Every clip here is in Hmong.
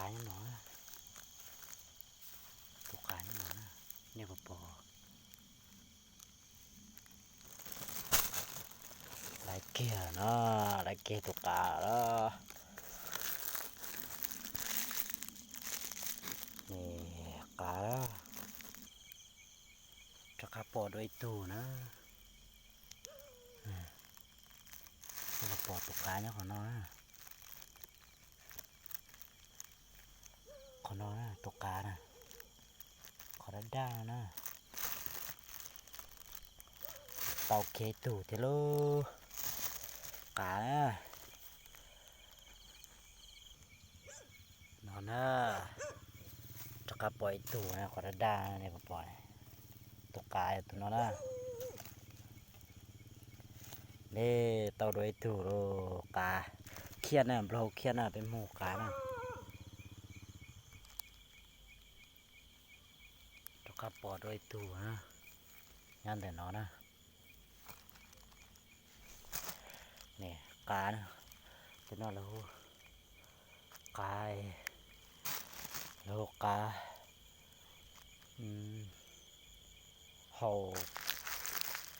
Qav nyob no, tus qav nyob no na, nej puas pom? Laiv kiag no, laiv kiag tus qav los. Qav, rov qab pom dua ib tug na. Pom tus qav nyob qhov no na. Qhov no na, tus qav na, qhov daj daj no na. Tau kiag ib tug thiab lauj. Qav na. No na, rov qab pom ib tug na, qhov daj daj nej puas pom? Tus qav yog tus no na. Nej tau dua ib tug lauj, qav khiaj na, nplog hu khiaj na, peb Hmoob hu qav na. Rov qab pom dua ib tug na, nyob ntawm no na. Qav na, tus no lawv hu qav, lawv hu qav hauv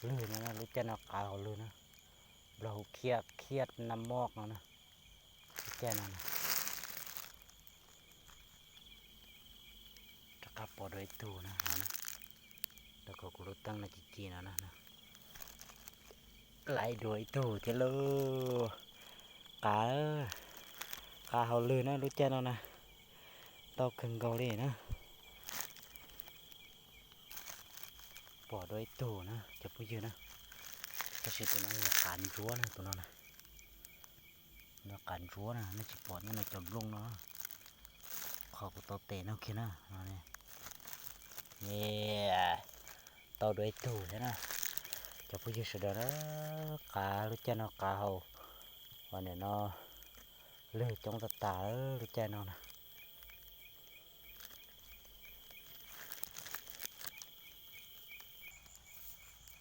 lwg no, lub caij no qav hauv lwg na. Nplog hu khiaj, khiaj na moj no na, lub caij no na. Rov qab pom dua ib tug na, no na. Rau kom kuv lub teeb no ci ci no na. Laiv dua ib tug thiab lauj. Qav, qav hauv lwg na, lub caij no na. Tau kawg nkaus li na. Pom dua ib tug na cov phooj ywg na. Tab sis tus no yog qav ntsuab na, tus no na. No qav ntsuab na, nej tsis pom nyob no cov nplooj no. Qhov kuv tau tes no kiag na. Tau dua ib tug thiab na. Cov phooj ywg sawv daws na, qav lub caij no qav hauv, ua nim no lwg coob tas tas lub caij no na.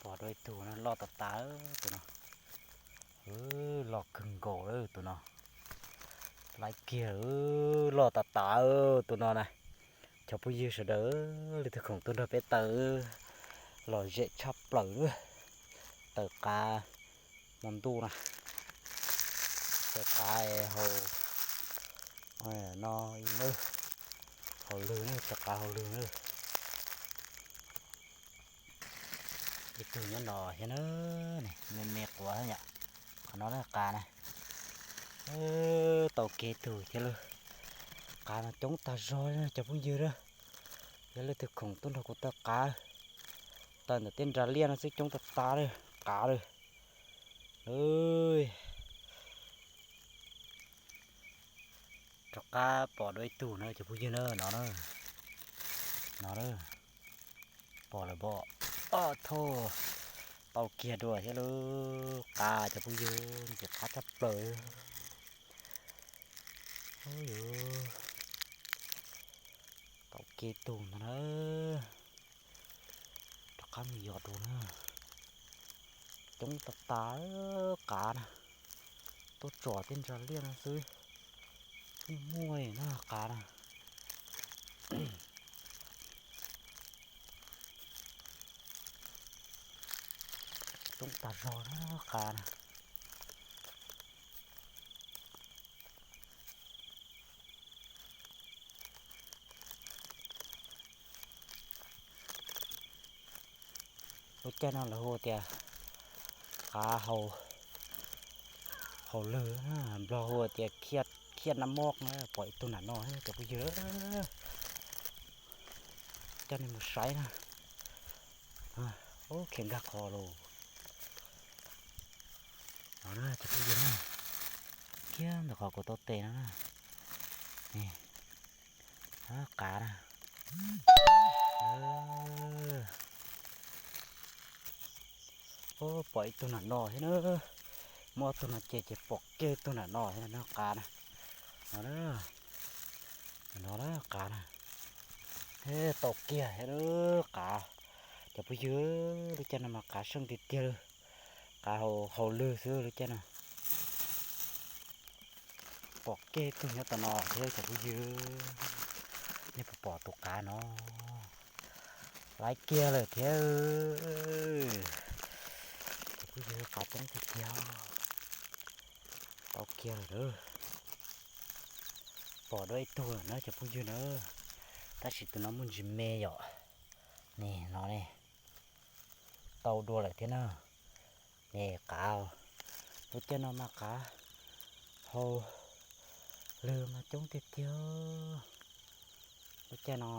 Pom dua ib tug no loj tas tas tus no. Loj kawg nkaus lawm tus no. Laiv kiag loj tas tas tus no na. Cov phooj ywg sawv daws, leej twg khoom tuaj nrog peb taws, lom zem tshaj plaws. Taws qav hmo ntuj na. Taws qav hauv no, hauv lwg, taws qav hauv lwg na. Ib tug nyob no thiab na, me me quav yom. Qhov no na qav na. Tau kiag ib tug thiab lauj. Qav no coob tag zog cov phooj ywg na. Yog leej twg khoom tuaj nrog kuv taws qav, taws ntawm tej nras liaj no xwb coob tas tas li, qav li. Rov qab pom dua ib tug na cov phooj ywg na, no na. No na. Pom lawm pom. Ob thoj. Tau kiag dua thiab lauj, qav cov phooj ywg, ntxim qab tshaj plaws. Tau kiag ib tug ntag na. Rov qab mus yos dua na. Coob tas tas qav na. Tuaj tsom tej nras liaj no xwb. Muaj muaj na qav na. Coob tag zog na qav na. Lub caij no lawv hu tias qav hauv lwg, nplog hu tias khiaj nab moj na, pom ib tug nram no cov phooj ywg. Coj nej mus saib na. Ub, khiav nkag qhov los. No na cov phooj ywg na, kiag ntawm qhov kuv tau tes no na. Qav na. Ub, pom ib tug nram no thiab na. Muaj ob tug no ces ces pom kiag ib tug nram no thiab na, qav na. No na, no na qav na. Tau kiag thiab na qav. Cov phooj ywg, lub caij no mas qav seej tiag tiag li. Qav hauv lwg xwb lub caij no. Pom kiag ib tug nyob tom no thiab cov phooj ywg, nej puas pom tus qav no? Laiv kiag lawm thiab. Cov phooj ywg, qav coob tiag tiag. Tau kiag lawm. Pom dua ib tug na cov phooj ywg na, tab sis tus no muaj ntsis me yom. Nim no ne, tau dua lawm thiab na. Ne qav, lub caij no mas qav hau lwg mas coob tiag tiag. Lub caij no,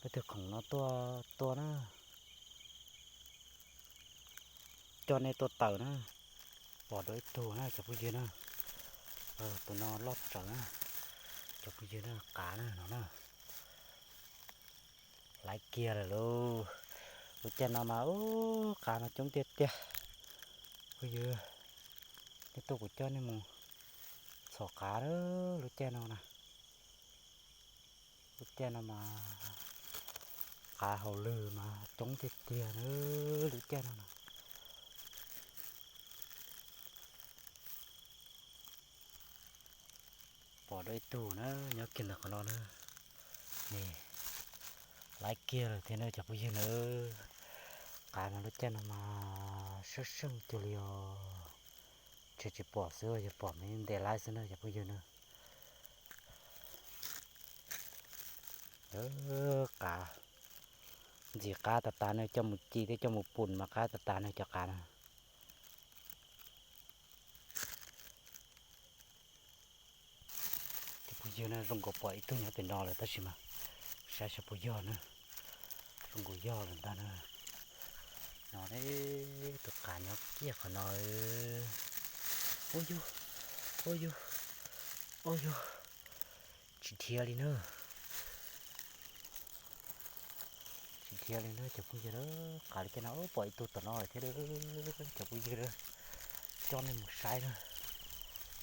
leej twg khoom no tuaj tua na, coj nej tuaj tawm na. Pom dua ib tug na cov phooj ywg na, tus no loj tsawv na, cov phooj ywg na, qav na no na. Laiv kiag lawm lauj. Lub caij no mas ub, qav mas coob tiag tiag. Phooj ywg, nej tuaj kuv coj nej mus txhom qav na, lub caij no na. Lub caij no mas qav hauv lwg mas coob tiag tiag na, lub caij no na. Pom dua ib tug na, nyob kiag ntawm qhov no na. Nim, laiv kiag lawm thiab na cov phooj ywg na. Qav mas lub caij no mas sab seej cuag li os. Tseem tsis pom xwb, yog pom mas ntes laiv xwb na cov phooj ywg na. Qav, ntxim qab tas tas na, coj mus ci thiab coj mus pum mas qab tas tas na cov qav na. Cov phooj ywg na, zoo nkaus pom ib tug nyob pem no lawm tab sis mas saib saib puas yog na. Zoo nkaus yog lawm ntag na. No, tus qav nyob kiag qhov no. Ub yug, ub yug, ub yug, tsis dhia li na. Tsis dhia li na cov phooj ywg na. Qav li cas no pom ib tug tom no thiab cov phooj ywg na. Coj nej mus saib na,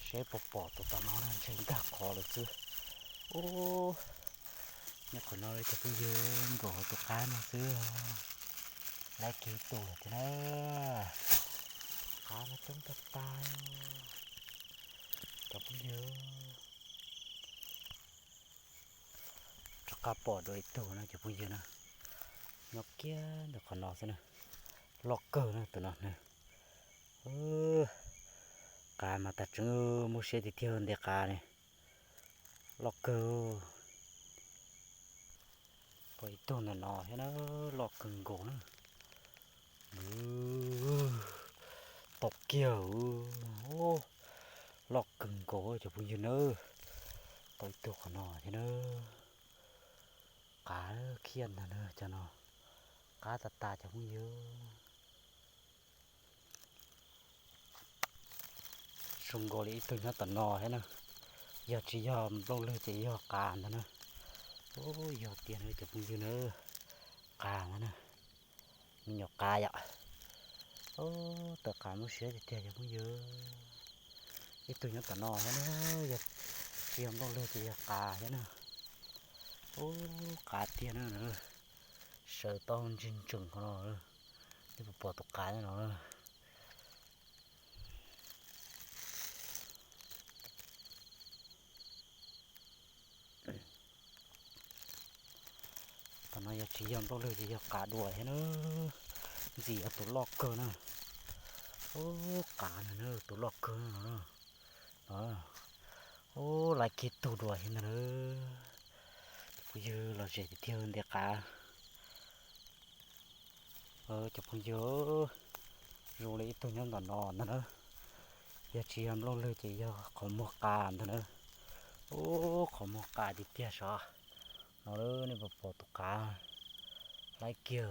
seb puas pom tus tom no na, ntshe nkag qhov lawm xwb. Ub, nyob qhov no cov phooj ywg, nkaum hauv tus qab no xwb. Laiv kiag tus lawm thiab na. Qav no coob tag tag cov phooj ywg. Rov qab pom dua ib tug no cov phooj ywg na. Nyob kiag ntawm qhov no xwb na. Loj kawg na tus no na. Qav mas tas tseeb, muaj siab tiag tiag ntes qav ne. Loj kawg. Pom ib tug ntawm no thiab na, loj kawg nkaus na. Tau kiag, loj kawg nkaus cov phooj ywg na. Tau ib tug qhov no thiab na. Qav khiav ntag na cov no. Qab tas tas cov phooj ywg. Zoo nkaus li ib tug nyob tom no thiab na. Yog tsis yog nplooj lwg ces yog qav ntag na. Ub, yog tiag na cov phooj ywg na. Qav ntag na. Me nyuam qav yom. Ub, tawm qav muaj siab tiag tiag cov phooj ywg. Ib tug nyob tom no thiab na. Yog tsis yog nplooj lwg ces yog qav thiab na. Ub, qav tiag na. Sawv tau ntsis ntsees qhov no. Nej puas pom tus qav no? Tom no yog tsis yog nplooj lwg ces yog qav dua thiab na. Ntxim yog tus loj kawg na. Ub, qav no na, tus loj kawg no. Ub, laiv kiag tug dua thiab ntag na. Cov phooj ywg, lom zem tiag tiag ntes qav. Cov phooj ywg, zoo li ib tug nyob ntawm no ntag na. Yog tsis yog nplooj lwg ces yog qhov muag qav ntag na. Ub, qhov muag qav tiag tiag sav. No nej puas pom tus qav? Laiv kiag.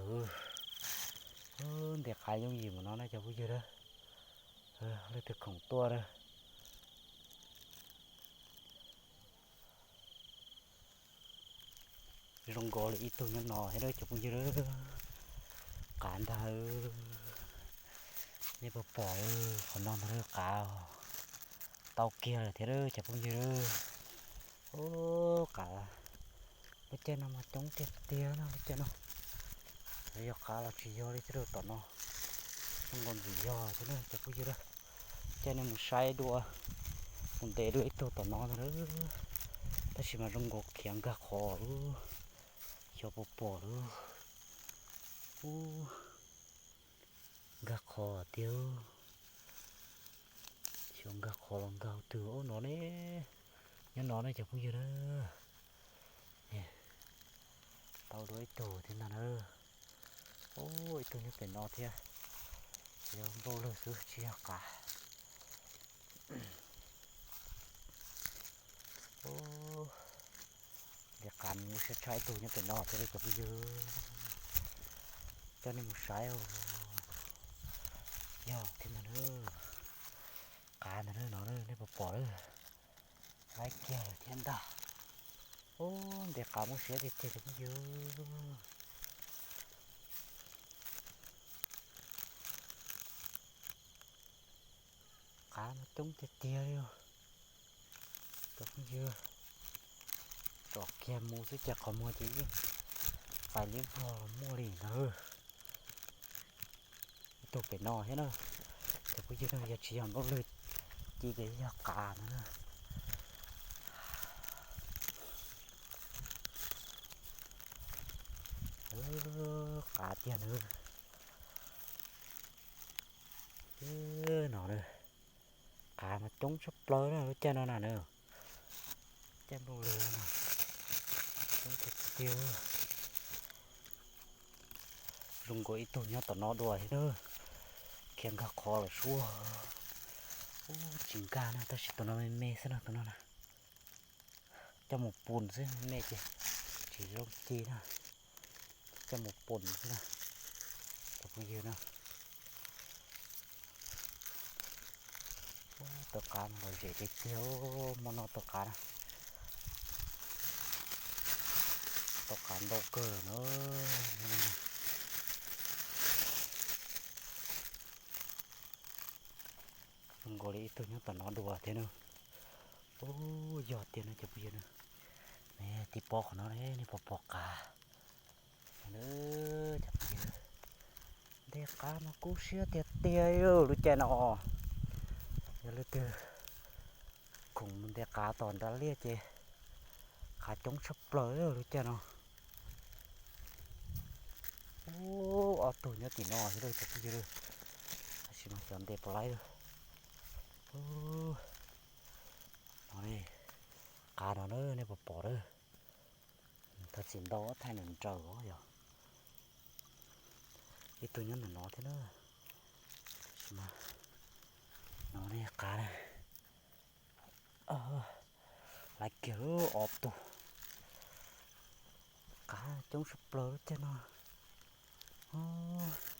Ntes qav yooj yim mus no na cov phooj ywg na. Leej twg khoom tuaj na. Zoo nkaus li ib tug nyob no thiab cov phooj ywg. Qav ntag. Nej puas pom qhov no ntag qav. Tau kiag lawm thiab cov phooj ywg. Ub, qav lub caij no mas coob tiag tiag no lub caij no. Yog qav los tsis yog li thiab rau tom no. Zoo nkaus ntxim yog thiab na cov phooj ywg. Caij nej mus saib dua, Ntes dua ib tug tom no ntag na, tab sis mas zoo nkaus khiav nkag qhov lawm, xyov puas pom lawm. Ub, nkag qhov tiag, xyov nkag qhov los nkag twg ub no ne. Nyob no ne cov phooj ywg na, tau dua ib tug thiab ntag na. Ub, ib tug nyob pem no thiab, yog npauj lwg xwb tsis yog qav. Ntes qav mus siab tshaj ib tug nyob pem no thiab cov phooj ywg, coj nej mus saib os. Yog thiab ntag na, qav ntag na no nej puas pom lawm, laib kiag lawm thiab ntag. Ub, ntes qav muaj siab tiag tiag cov phooj ywg. Qav mas coob tiag tiag li os cov phooj ywg. Tsom kiag mus xwb ces qhov muag ces yeej pais liab vog muaj li ntag. Ib tug pem no thiab na, cov phooj ywg na, yog tsis yog npauj lwg ci ces yog qav ntag na. Qav tiag na. No na, qav mas coob tshaj plaws na lub caij no na na. Caij npauj lwg no coob tiag tiag. Zoo nkaus ib tug nyob tom no dua thiab na, khiav nkag qhov lawm suab. Ub, tsis nkag na tab sis tus no me me xwb no tus no na. Coj mus pun xwb, me ces tsis zoo ci na. Coj mus pun xwb na cov phooj ywg na. Tau qav lom zem tiag tiag, hmo no tau qav na. Tau qav ntau kawg na. Zoo nkaus li ib tug nyob tom no dua thiab na. Ub, yog tiag no cov phooj ywg na. Nej tib pob qhov no nej puas pom qav? Cov phooj ywg, ntes qav mas kub siab tiag tiag lub caij no. Yog leej twg khoom mus ntes qav tom nram liaj ces qav coob tshaj plaws lub caij no. Ub, ob tug nyob tim no thiab cov phooj ywg, tab sis mas xyov ntes puas laib lawm. No, qav no na nej puas pom lawm? Thov txim ntau ob thaij nws nraws os yog. Ib tug nyob ntawm no thiab na. No ne qav na. Laib kiag lub ob tug. Qav coob tshaj plaws lub caij no.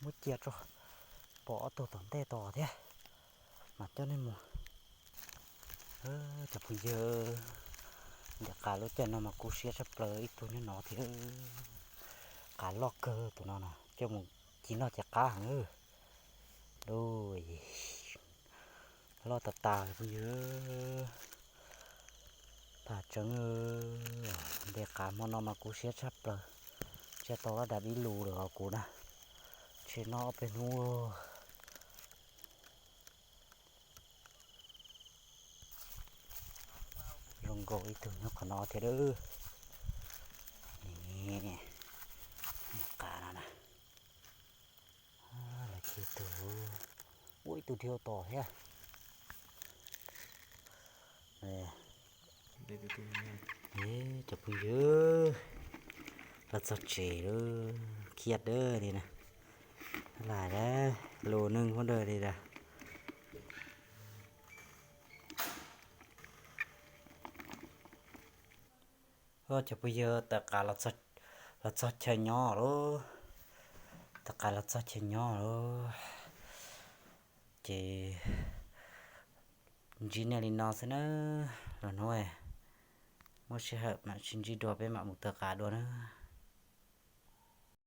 Muab cia tso, pom ob tug tom ntej tos thiab mas coj nej mus. Cov phooj ywg, ntes qav lub caij no mas kub siab tshaj plaws ib tug nyob no thiab. Qav loj kawg tus no na, coj mus ci noj ces qab heev. Loj tas tas phooj ywg. Paj tseeb, ntes qav hmo no mas kub siab tshaj plaws. Tsiaj tau lab dab ib lus lawm os kuv na. Tsheb noj ob peb hnub. Zoo nkaus ib tug nyob qhov no thiab. Qav no na. Lawv kiag tug, ua ib tug dhia tos thiab. Cov phooj ywg, los txog tsev lawm, khiab dawb li na. Lais lus neeg huab dawg li lawm. Cov phooj ywg, tawm qav los txog chaw nyob lawm. Tawm qav los txog chaw nyob lawm. Ces ntsib nej li no xwb na. Los hnub muaj sij hawm mam sib ntsib dua, peb mam mus tawm qav dua na.